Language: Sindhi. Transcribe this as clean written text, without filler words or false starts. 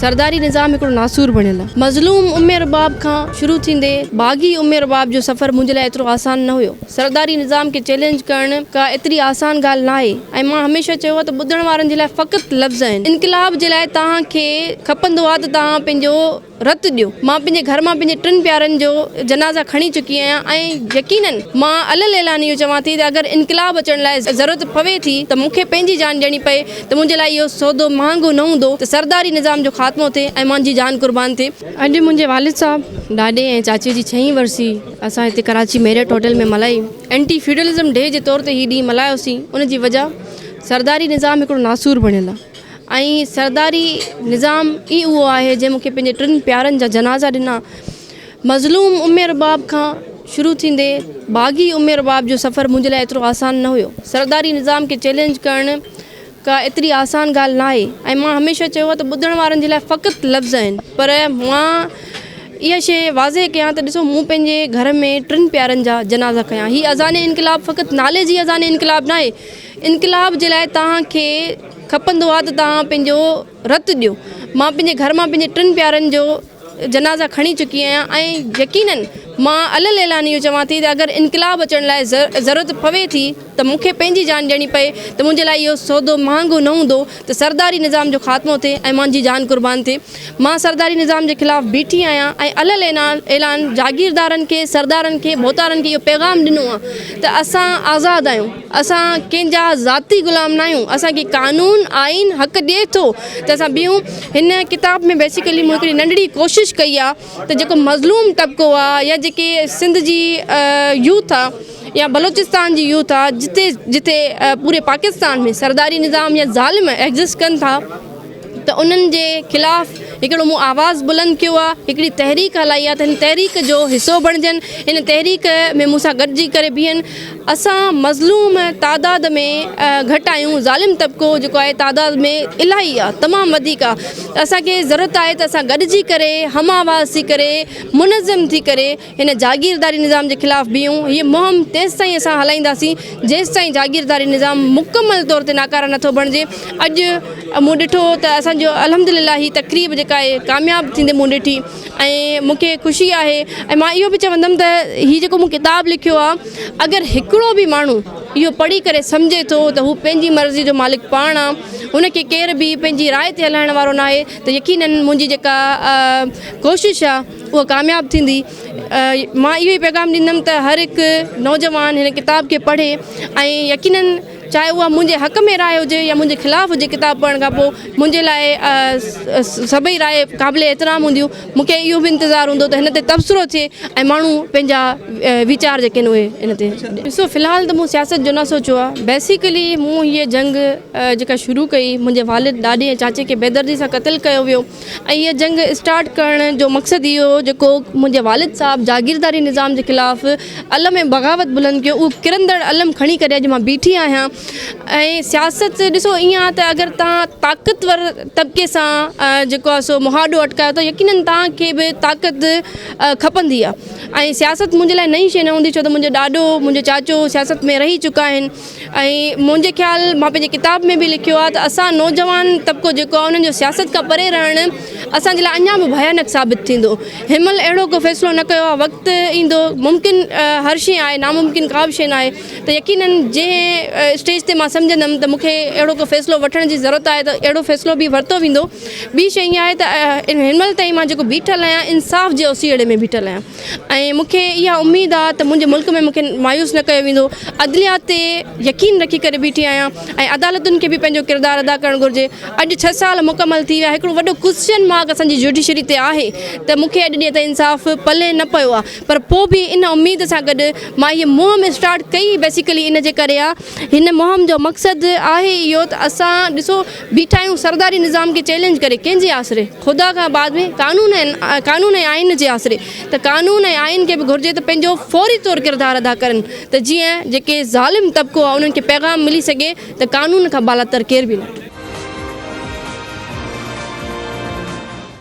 سرداري نظام هڪڙو ناسور بڻيل آ. مظلوم ام رباب کان شروع ٿيندي باغي ام رباب جو سفر منهنجي لاء ايترو آسان نه هيو. سرداري نظام کي چئلينج ڪرڻ ڪا ايتري آسان ڳالهه ناهي ۽ مان هميشه چيو آ ته ٻڌڻ وارن جي لاء فقط لفظ آهن. انقلاب جي لاء توهان کي کپندو آ ته توهان پنهنجو رت ڏيو. مان پنهنجي گهر مان پنهنجي ٽن پيارن جو جنازا کڻي چڪي آهيان ۽ يقينن مان علي الاعلان اهو چوان ٿي ته اگر انقلاب اچڻ لاء ضرورت پوي ٿي ته مون کي پنهنجي جان ڏيڻي پئي ته منهنجي لاء اهو سودو مهانگو نه هوندو ته سرداري نظام جو خاتمو ٿئي ۽ منهنجي جان قربان ٿئي. اڄ منهنجي والد صاحب، ڏاڏي ۽ چاچي جي ڇهين ورسي اسان هتي ڪراچي ميريٽ هوٽل ۾ ملهائي. اينٽي فيوڊلزم ڊي جي طور تي هي ڏينهن ملهايوسين ان جي وجه سرداري نظام هڪڙو ناسور بڻيل آهي. ۽ سرداري نظام ئي اهو آهي جنهن مون کي پنهنجي ٽن پيارن جا جنازا ڏنا. مظلوم ام رباب کان شروع ٿيندي باغي ام رباب جو سفر منهنجي لاء ايترو آسان نه هيو. سرداري نظام کي چئلينج ڪرڻ ڪا ايتري آسان ڳالهه ناهي ۽ مان هميشه چيو آهي ته ٻڌڻ وارن جي لاء فقط لفظ آهن پر مان اها شيء واضح ڪيان ته ڏسو مون پنهنجي گهر ۾ ٽن پيارن جا جنازا کنيا. هي اذان انقلاب فقط نالي جي اذان انقلاب ناهي. انقلاب جي لاء توهان کي کپندو آ ته توهان پنهنجو رت ڏيو. مان پنهنجي گهر مان پنهنجي ٽن پيارن جو جنازا کڻي چڪي آهيان ۽ يقينن مان علي الاعلان اهو چوان ٿي ته اگر انقلاب اچڻ لاء ضرورت پوي ٿي ته مون کي پنهنجي جان ڏيڻي پئي ته منهنجي لاء اهو سودو مهانگو نه هوندو ته سرداري نظام جو خاتمو ٿئي ۽ منهنجي جان قربان ٿئي. مان سرداري نظام جي خلاف بيٺي آهيان ۽ علي الاعلان جاگيردارن کي، سردارن کي، ڀوتارن کي اهو پيغام ڏنو آهي ته اسان آزاد آهيون. اسان ڪنهن جا ذاتي غلام ناهيون، اسان کي قانون، آئين حق ڏئي ٿو ته اسان بيهون. هن ڪتاب ۾ بيسيڪلي مون هڪڙي ننڍڙي ڪوشش ڪئي آ ته جيڪو مظلوم طبقو آ يا جيڪي سنڌ جي يوٿ آ يا بلوچستان جي يوٿ آ جتي جتي پوري پاڪستان ۾ سرداري نظام يا ظالم ايگزسٽ ڪن ٿا ته انهن جي خلاف هڪڙو مون آواز بلند ڪيو آ هڪڙي تحريڪ هلائي آ ته هن تحريڪ جو حصو بڻجن هن تحريڪ ۾ مون سان گڏجي ڪري بيهن. اسان مظلوم تعداد ۾ گهٽ آهيون ظالم طبقو جيڪو آهي تعداد ۾ الاهي آهي تمام وڌيڪ آهي ته اسان کي ضرورت آهي ته اسان گڏجي ڪري هم آواز ٿي ڪري منظم ٿي ڪري هن جاگيرداري نظام جي خلاف بيهون هيء مهم تيستائين اسان هلائينداسين جيستائين جاگيرداري نظام مڪمل طور تي ناڪاره نٿو بڻجي اڄ مون ڏٺو ته اسان جو الحمد لله هي تقريب جيڪا آهي ڪامياب ٿيندي مون ڏٺي ۽ مون کي خوشي آهي ۽ مان اهو به چوندم ته هي جيڪو مون ڪتاب لکيو آهي اگر هڪڙو به ماڻهو اهو پڙهي ڪري سمجهي ٿو ته هو پنهنجي مرضي جو مالڪ پاڻ آهي هن کي ڪير به پنهنجي راء تي هلائڻ وارو ناهي ته يقينن منهنجي جيڪا ڪوشش آهي اها ڪامياب ٿيندي مان اهو ئي پيغام ڏيندم ته هر هڪ نوجوان هن ڪتاب کي پڙهي ۽ يقينن چاهي اها منهنجي حق ۾ راء هجي يا منهنجي خلاف هجي ڪتاب پڙهڻ کان پوء منهنجي لاء سڀئي راء قابل احترام هونديون مون کي اهو به انتظار هوندو ته هن تي تبصرو ٿئي ۽ ماڻهو پنهنجا ويچار جيڪي آهن اهي ان تي ڏسو في الحال ته مون سياست جو نه سوچيو آهي بيسيڪلي مون هيء جنگ جيڪا شروع ڪئي منهنجي والد ڏاڏي ۽ چاچي کي بيدردي سان قتل ڪيو ويو ۽ هيء جنگ اسٽارٽ ڪرڻ جو مقصد اهو هو جيڪو منهنجي والد صاحب جاگيرداري نظام جي خلاف علم ۽ بغاوت بلند ڪيو اهو ڪرندڙ علم کڻي ڪري اڄ مان بيٺي آهيان ۽ سياست ڏسو ائين آهي ته اگر توهان طاقتور طبقي سان جيڪو آهي سو مهاڏو اٽڪايو ته يقينن توهان کي به طاقت کپندي آهي ۽ سياست منهنجي لاء نئين شيء نه هوندي ڇو ته منهنجو ڏاڏو منهنجو چاچو سياست ۾ رهي چڪا آهن ۽ منهنجي خيال مان پنهنجي ڪتاب ۾ به لکيو آهي ته اسان نوجوان طبقو جيڪو آهي انهن جو سياست کان پري رهڻ اسان جي لاء اڃا به ڀيانڪ ثابت ٿيندو هن مهل اهڙو ڪو فيصلو نه ڪيو آهي وقت ايندو ممڪن هر شيء آهي ناممڪن ڪا به شيء نه آهي ته يقينن جنهن اسٽيج تي مان سمجهندم ته مون کي اهڙو ڪو فيصلو وٺڻ جي ضرورت آهي ته اهڙو فيصلو به ورتو ويندو ٻي شيء اها آهي ته هن مهل تائين مان جيڪو بيٺل آهيان انصاف جي اوسيئڙي ۾ بيٺل آهيان ۽ مون کي اها اميد آ ته منهنجي ملڪ ۾ مون کي مايوس نه ڪيو ويندو، عدليا تي يقين رکي ڪري بيٺي آهيان ۽ عدالتن کي به پنهنجو ڪردار ادا ڪرڻ گهرجي، اڄ ڇهه سال مڪمل ٿي ويا هڪڙو وڏو ڪوسچن مارڪ اسان جي جوڊيشري تي آهي ته مون کي اڄ ڏينهن تائين انصاف پلئه نه پيو آ پر پوء به ان اميد سان گڏ مان هيء مهم اسٽارٽ ڪئي بيسيڪلي ان جي ڪري آ هن مهم جو مقصد آهي اهو ته اسان ڏسو بيٺا آهيون سرداري نظام کي چئلينج ڪري ڪنهن جي آسري خدا کان بعد ۾ قانون ۽ قانون ۽ آئين جي آسري ته قانون ۽ آئين کي به گهرجي ته پنهنجو فوري طور ڪردار ادا ڪرن ته جيئن جيڪي ظالم طبقو آهي انهن کي پيغام ملي سگهي ته قانون کان بالاتر ڪير به ناهي.